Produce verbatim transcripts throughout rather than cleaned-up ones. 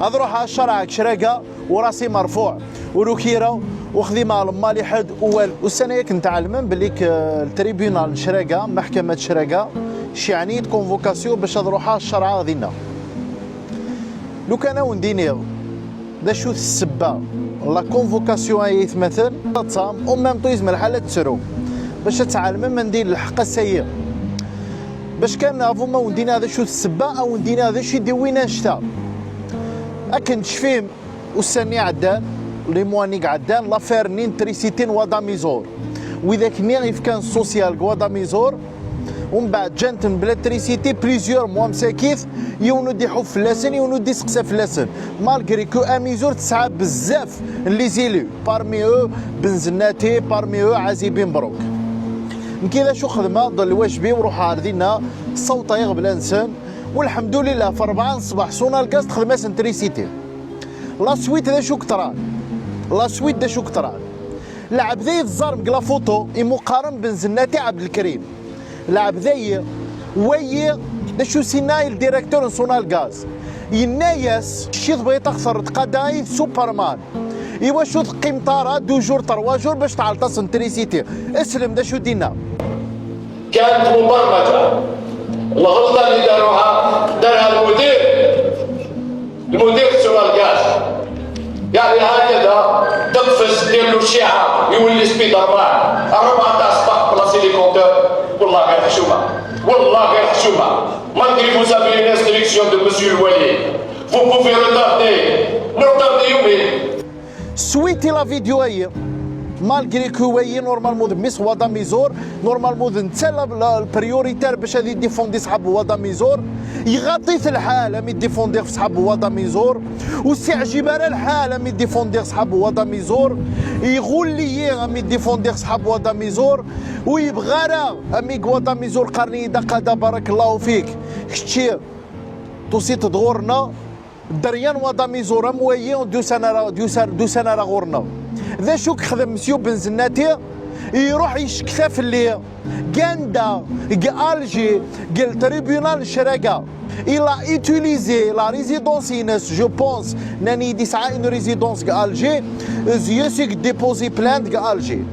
Ad ruḥeɣ ad cerɛeɣ deg Craga, وراسي مرفوع, ur ukireɣ, ur xdimeɣ lemmal i ḥedd, u walu. Ussan-a akken tɛelmem belli k-, التريبيونال n Craga, محكمة Craga, ceyyɛen-iyi-d convocation bac ad ruḥeɣ ad cerɛeɣ dinna. Lukan ad wen-d-iniɣ d acu-t ssebba, la convocation ay aytmaten, taḍsam, en même temps yezmer lḥal ad tettrum, bac ad tɛelmem anda yella lḥeqq ass-ayi. Bac kan, avant ma wen-d-iniɣ d acu-t ssebba, ad wen-d-iniɣ d acu i d-iwwin annect-a. Akken tecfim, ussan-nni iɛeddan, les mois-nni iɛeddan, l'affaire-nni n trisiti n Wadamiẓur. Widak-nni yefkan social deg Wadamiẓur, umbeɛd ǧǧan-ten bla trisiti plusieurs mois msakit, yiwen ur d-iḥubb fell-asen, yiwen ur d-iseqsa fell-asen. Malgré que Amizur tesɛa bezzaf n les élus, parmi eux Benzennati, parmi eux Ɛazi Bin Bruk. Nekki d acu xedmeɣ, d lwajeb-iw, ruḥeɣ ar dinna, ssawḍeɣ iɣeblan-nsen, walḥemdulillah, f rebɛa n ṣṣbeḥ Sonalgaz texdem-asen trisiti. La suite d acu yeḍran? La suite d acu yeḍran? Lɛebd ay teẓẓarem deg la photo, imuqaren Benzennati Ɛebdelkrim. Lɛebd-ayi, wayi, d acu s-yenna i le directeur n Sonalgaz? Yenna-yas, kečč tebɣiḍ ad aɣ-terreḍ qada i d Superman. Iwacu teqqimeḍ ara deux jours, trois jours bac tɛelleḍ-asen trisiti? Slem d acu d-yenna. كانت مبرمجة. الغلطة اللي داروها، دارها المدير، المدير Sonalgaz. يعني هكذا تقفز، دير له الشعار، يولي سبايدر مان. أربعة تاع الصباح بلاص هليكوبتر. والله غير حشومة. والله غير حشومة. Malgré vous avez une instruction de monsieur الوالي. Vous pouvez retarder. نرتاردي يومين. Suite i la vidéo-ayi, malgré que wayi normalement d mmi-s Wadamiẓur, normalement d netta la, la, le prioritaire bac ad idéfendi ṣṣḥab Wadamiẓur, iɣaḍ-it lḥal a m-idéfendi ɣef ṣṣḥab Wadamiẓur, ur s-iɛǧib ara lḥal a m-idéfendi ɣef ṣṣḥab Wadamiẓur, iɣul-iyi a m-idéfendi ɣef ṣṣḥab Wadamiẓur, ur yebɣi ara a m-ig Wadamiẓur qqaren-iyi-d a qada barakallahu fik, kečči tusiḍ-d ɣur-neɣ, Dderya n Wadamiẓur am wayi d-usan ara, d-usan, d-usan ara ɣur-neɣ. D acu i yexdem Monsieur Benzennati? Iruḥ yecekta fell-i deg anda, deg Alger, deg le tribunal n Craga. Il a utilisé la résidence-ines, je pense, nnan-iyi-d yesɛa une résidence deg Alger, zzi-s i yedépozi plainte deg Alger.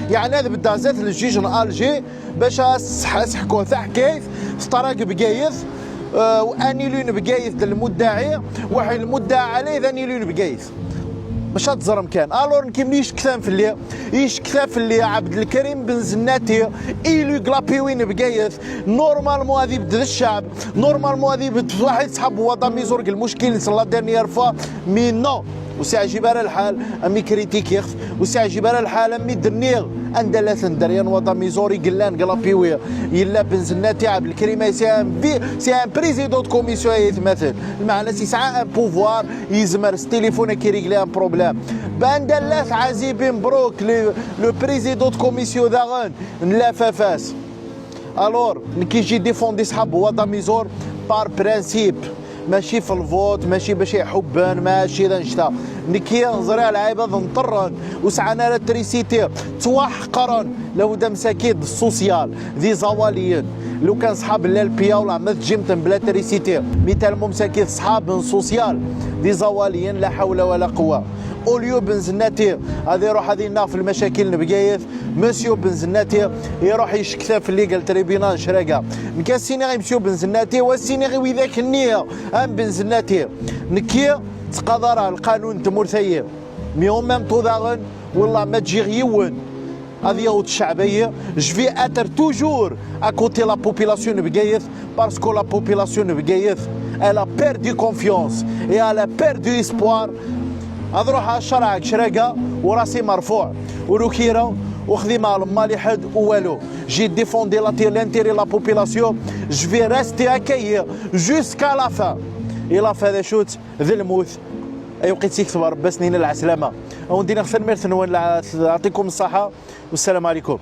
Yeɛni ad beddeɣ zdat le juge n Alger, bac ad s-, ad s-ḥkuɣ taḥkayt, teḍra deg Bgayet, euh, un élu n Bgayet d lmuddaɛi, waḥi lmuddaɛi ɛlay d un élu n Bgayet. Bac ad teẓrem kan. Alors, nekki mli yecektan fell-i, yecekta fell-i Ɛebdelkrim Benzennati, élu deg l'A P W n Bgayet, normalement ad ibedd d ccɛeb, normalement ad ibedd waḥi ṣṣḥab Wadamiẓur deg lmuckil-nsen la dernière fois, mais non. Ur s-iɛǧib ara lḥal a m-ikritiki, ur s-iɛǧib ara lḥal a m-id-nniɣ anda llan dderya n Wadamiẓur i yellan deg l'A P W. Yella Benzennati Ɛebdelkrim, c'est un vi-, c'est un président de commission ay aytmaten. Lmeɛna-s yesɛa un pouvoir, yezmer s téléphone ad k-irégler un problème. Anda llan Ɛazi Bin Bruk, le, le président de commission daɣen n l'A F F S. Alors, nekki j'ai défendu ṣṣḥab Wadamiẓur par principe, mačči f lvote, mačči bac ay ḥubben, mačči d annect-a. Nekki ẓriɣ lɛibad nṭerren, ur sɛan ara trisiti, ttwaḥeqren, lawda msakit d social, d iẓawaliyen. Lukan ṣṣḥab n l'L P A ula ma tejjim-ten bla trisiti, mais tellement msakit ṣṣḥab n social, d iẓawaliyen, la ḥawla wala quwwa. Au lieu Benzennati ad iruḥ ad ineɣ f lmacakil n Bgayet, Monsieur Benzennati iruḥ yecekta fell-i deg le tribunal n Craga. Nekk ad s-iniɣ i Monsieur Benzennati, wa s-iniɣ i widak-nni am Benzennati. Nekki ttqadareɣ lqanun n tmurt-ayi. Mais en même temps daɣen, wallah ma ǧǧiɣ yiwen ad yaweḍ ccɛeb-ayi, je vais être toujours à côté la population n Bgayet, parce que la population n Bgayet, elle a perdu confiance et elle a perdu espoir. Ad ruḥeɣ ad cerɛeɣ deg Craga, وراسي مرفوع, ur ukireɣ, ur xdimeɣ lemmal i ḥedd, u walu. J'ai défendu la, l'intérêt de la population, je vais rester accueilli jusqu'à la fin. Et la fin d acu-tt? D lmut. Ayweq i tt-yekteb Rebbi, ad sen-yini lɛeslama. Ad wen-d-iniɣ tanemmirt-nwen, la-, يعطيكم الصحة, والسلام عليكم.